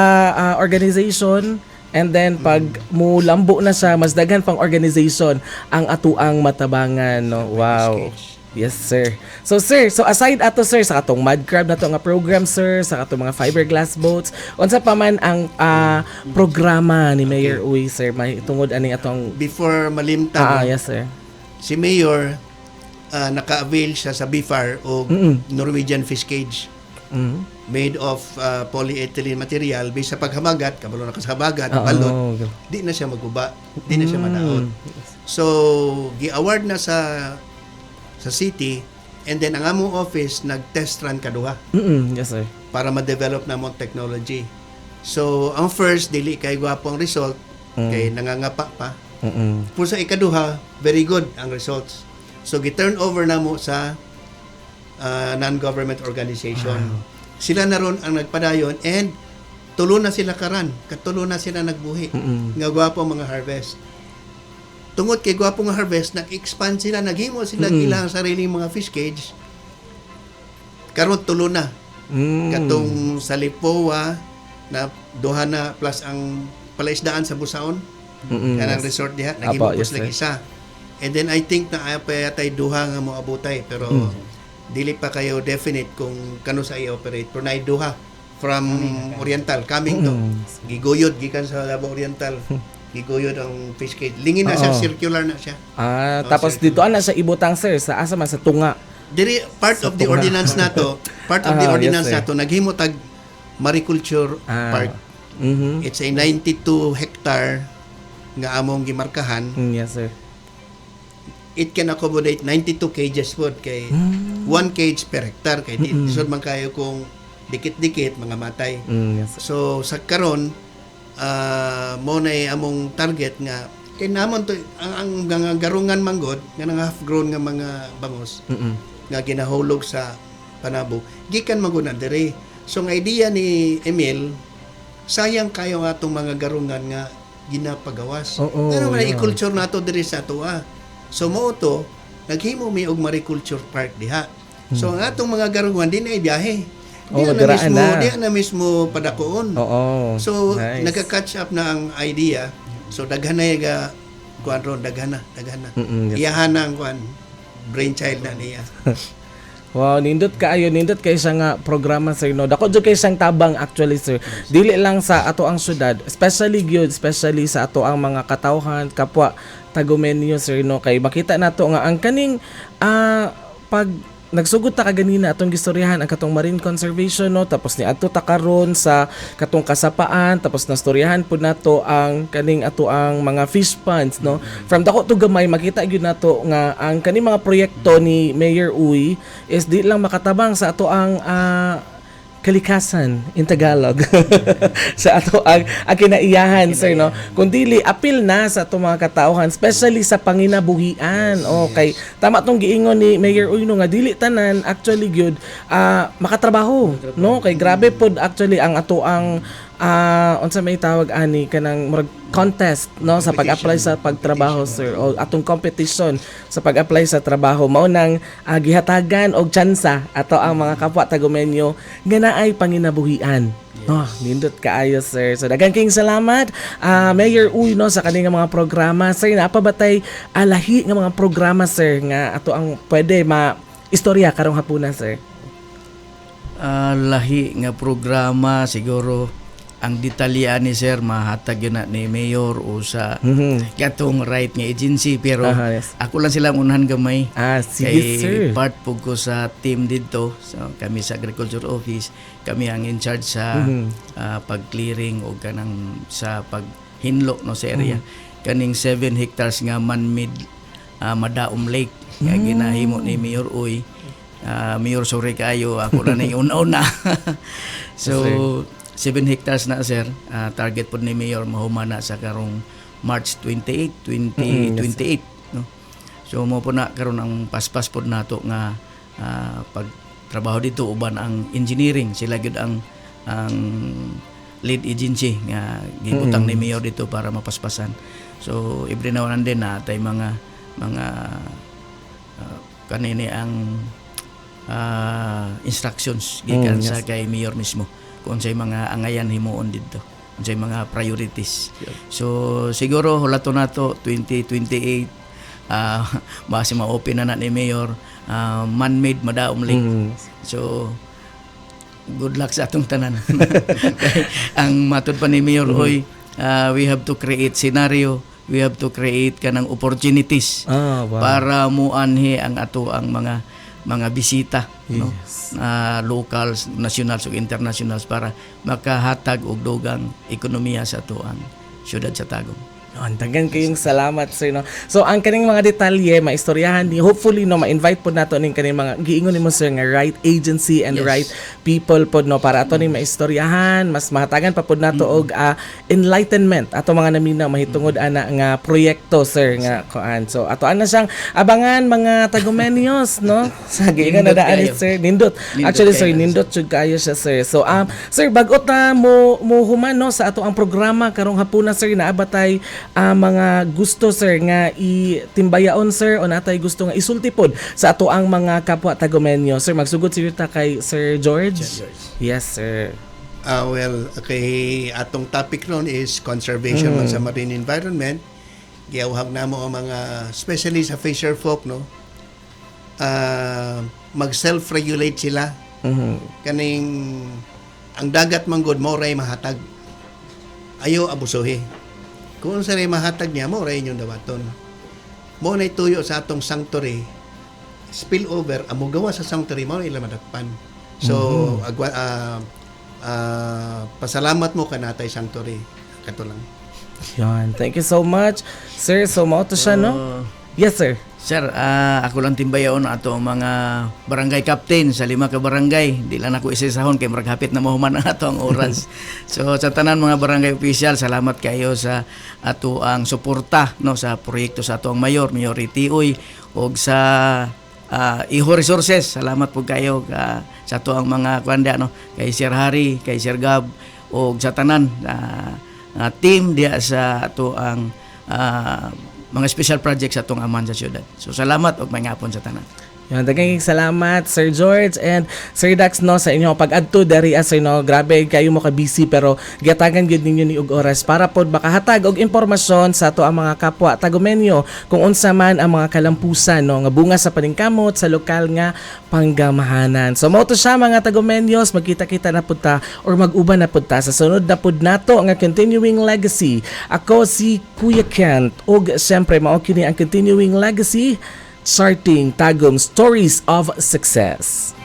organization and then pag mulambo na siya, mas daghan pang organization ang atuang matabangan, no. Wow. Yes, sir. So, sir, so aside ato, sir, sa katong mud crab na to nga program, sir, sa katong mga fiberglass boats, unsa pa man ang programa ni Mayor Uy, sir, may tungod ani atong Before malimtan, no, Yes, sir. Si mayor naka-avail siya sa BFAR o Norwegian fish cage made of polyethylene material based sa paghamagat, kabalo na ka sa habagat, balot, di na siya maguba, di na siya madaot. So gi-award na sa city and then ang among office nag-test run kaduha Yes, sir. para ma-develop na mo technology. So ang first, dili kay gwapo ang result kay nangangapa pa. Pero sa ikaduha, very good ang results. So gi-turn over na mo sa non-government organization. Sila na ron ang nagpadayon and tulo na sila karan, katulo na sila nagbuhi. Nga gwapo ang mga harvest. Tungod kay gwapo nga harvest, nag-expand sila, naghimo sila ilang sariling mga fish cage. Karon tulo na. Katong sa Lipoa na duha na plus ang palaisdaan sa Busaon. Kanang resort diha naghimo po sila isa. And then I think na pa yatay duha nga moabutay pero dili pa kayo definite kung kano sa i-operate. Pero naay duha from Oriental coming to. Giguyod gikan sa Davao Oriental. Giguyod ang fish cage. Lingin na siya, circular na siya. Ah, Oh, tapos sir. dito ana sa ibutang, sir, sa asa man, sa tunga? Diri part of the ordinance nato, part of the ordinance sir. nato naghimo tag Mariculture Park. It's a 92 hectare nga among gimarkahan. Yes, sir. It can accommodate 92 cages pod kay one cage per hectare kay di lisod man kayo kung dikit-dikit mga matay. Yes, sir. So sa karon mo na among target nga kay namon to ang mga garungan manggod nga nang half grown nga mga bangos nga ginahulog sa Panabo gikan man gud na diri. So ang idea ni Emil, sayang kayo nga atong mga garungan nga ginapagawas. Ano man i-culture nato diri sa atoa. So mao to naghimo mi og mariculture park diha. So ang atong mga garungan di na ibiyahe. Di Oo, na diraan mismo na. di na mismo padakoon. So nagka-catch up na ang idea. So daghan na ga kuan ron, daghan na, daghan na. Iyahan na ang kuan, brainchild na niya. Wow, nindot kaayo, nindot kay siya nga programa, sir, no. Dako jud kay siyang tabang actually, sir. Dili lang sa ato ang syudad, especially gyud, especially sa ato ang mga katawhan, kapwa Tagumenyo, sir, no, kay makita nato nga ang kaning pag Nagsugod ta kaganina atong gistoryahan ang katong marine conservation, no, tapos ni adto ta karon sa katong kasapaan, tapos nastoryahan pud nato ang kaning ato ang mga fish ponds, no. From dako to gamay, makita gyud nato nga ang kaning mga proyekto ni Mayor Uy is di lang makatabang sa ato ang kalikasan in Tagalog, sa ato ang kinaiyahan, sir, no, kundi apil na sa ato mga katauhan, especially sa panginabuhian. Okay, tama tong giingon ni Mayor Uy, no, nga dili tanan actually gyud makatrabaho, no, kay grabe pod actually ang ato ang unsa may tawag ani, kanang murag contest, no, sa pag-apply sa pagtrabaho, sir, o atong competition sa pag-apply sa trabaho. Mao nang gihatagan og tsansa ato ang mga kapwa Tagumenyo nga naay panginabuhian. Oh, nindot kaayo, sir. So daghan kayong salamat, Mayor Uy, no, sa kaning mga programa. Sir, naa pa ba tay lahi nga mga programa, sir, nga ato ang pwede ma istorya karong hapuna, sir? Lahi nga programa, siguro ang detalye ni sir mahatag yun na ni mayor o sa katong right nga agency, pero ako lang silang unahan gamay. Ah, sige, kay sir. Part po ko sa team dito. So, kami sa agriculture office, kami ang in charge sa pag-clearing o kanang sa paghinlo, no, sa area. Kaning 7 hectares nga man-made Madaom Lake nga ginahimo ni Mayor Uy. Mayor, sorry kayo, ako na ning una-una. So 7 hectares na, sir. Target po ni Mayor mahuman na sa karong March 28, 2028, no. So mo po na karon ang paspas pod nato nga pagtrabaho dito uban ang engineering. Sila gyud ang lead agency nga gibutang ni mayor dito para mapaspasan. So every now and then na tay mga kanini ang instructions gikan sa kay mayor mismo kung unsay mga angayan himuon didto, unsay mga priorities. So siguro hulato nato 2028, base ma-open na na ni mayor man-made Madaom Lake. So good luck sa atong tanan. Kay ang matod pa ni Mayor Uy, we have to create scenario, we have to create kanang opportunities para muanhi ang ato ang mga bisita, no, locals, nationals ug internationals para makahatag og dugang ekonomiya sa ato ang syudad sa Tagum. Yun, daghan kayong salamat, sir, no. So ang kaning mga detalye maistoryahan ni, hopefully, no, ma-invite pod nato ning kaning mga giingon nimo, sir, nga right agency and right people pod, no, para ato ning maistoryahan, mas mahatagan pa pod nato og enlightenment ato mga naminaw mahitungod ana nga proyekto, sir, nga kuan. So ato ana siyang abangan, mga Tagumenios, no. Sa giingon na Nindot daan ni kayo. sir, nindot. Nindot Actually, sir, kayo. Nindot jud kaayo siya, sir. So sir, bag-o ta mo human, no, sa ato ang programa karong hapuna, sir, naa ba tay mga gusto, sir, nga itimbayaon, sir, o natay gusto nga isulti pod sa ato ang mga kapwa Tagumenyo? Sir, magsugod siguro ta kay Sir George. Yes, sir. Well, okay, atong topic ron is conservation man sa marine environment. Giawhag namo ang mga especially sa fisher folk, no. Mag self-regulate sila. Kaning ang dagat man gud mao ray mahatag. Ayo abusuhi. Kung unsa ray mahatag niya, mao ray inyong dawaton. Mao nay tuyo sa atong sanctuary spill over amo gawa sa sanctuary, mao ila madakpan. So agwa pasalamat mo kanatay sanctuary, kato lang. Yan. Thank you so much, sir. So mao to siya, no? Yes, sir. Sir, ako lang timbayaon ato ang mga barangay captain sa lima ka barangay. Di lang ako isa-isahon kay murag hapit na mahuman ang ato ang oras. So sa tanan mga barangay official, salamat kayo sa ato ang suporta, no, sa proyekto sa ato ang mayor, Mayor Tioy, og sa Iho Resources. Salamat po kayo sa ato ang mga kuanda, no, kay Sir Harry, kay Sir Gab og sa tanan team diya sa ato ang mga special projects sa atong amahan sa syudad. So salamat og maayong hapon sa tanan. Yan, daghang salamat, Sir George and Sir Dax, no, sa inyong pag-adto diri, sir, no. Grabe kayo mo ka busy, pero gihatagan gyud ninyo ni og oras para pod makahatag og impormasyon sa ato ang mga kapwa Tagumenyo kung unsa man ang mga kalampusan, no, nga bunga sa paningkamot sa lokal nga panggamahanan. So mao to siya, mga Tagumenyos, magkita-kita na pud ta or mag-uban na pud ta sa sunod na pud nato nga continuing legacy. Ako si Kuya Kent ug siyempre mao kini ang continuing legacy. Charting Tagum Stories of Success.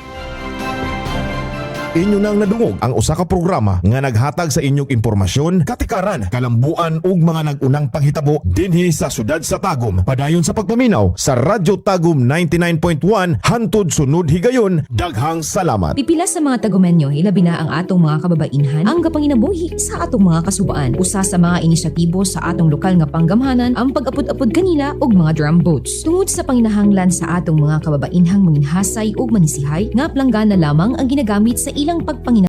Inyo nang nadungog ang usa ka programa nga naghatag sa inyong impormasyon, katikaran, kalambuan ug mga nag-unang panghitabo dinhi sa syudad sa Tagum. Padayon sa pagpaminaw sa Radyo Tagum 99.1 hantod sunod higayon. Daghang salamat. Pipila sa mga Tagumenyo, hilabi na ang atong mga kababainhan ang gapanginabuhi sa atong mga kasubaan. Usa sa mga inisyatibo sa atong lokal nga panggamhanan ang pag-apod-apod kanila og mga drum boats. Tungod sa panginahanglan sa atong mga kababainhang manginhasay ug manisihay, nga planggana lamang ang ginagamit sa ilang pagpangina